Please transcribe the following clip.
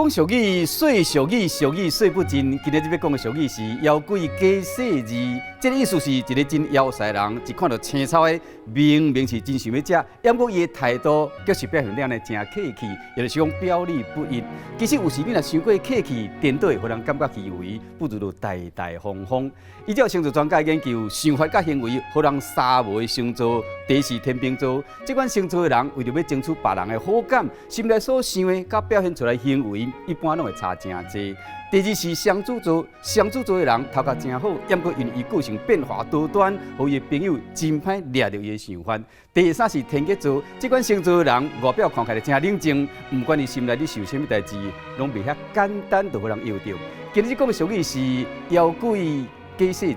講俗語，說俗語，俗語說不盡。今日欲講的俗語是“枵鬼假細膩”，這个意思是一个真枵趖人，一看著青草的，明明是真想欲食，毋過伊的態度卻是表現得按呢誠客氣，也就是講表裡不一。其實有時你若傷過客氣，顛倒會予人感覺虛偽，不如就大大方方。依照星座專家研究，想法佮行為予人三無的星座，第一是天秤座。這款星座的人為著欲爭取別人的好感，心內所想的佮表現出來行為，一般攏會差誠濟。第二是雙子座，雙子座的人頭殼誠好，毋過因為伊個性變化多端，予伊的朋友真歹掠著伊的想法。第三是天蠍座，這款星座的人外表看起來誠冷靜，毋管伊心內咧想啥物代誌，攏袂遐簡單就予人搖著。今日講的俗語是“枵鬼假細膩”。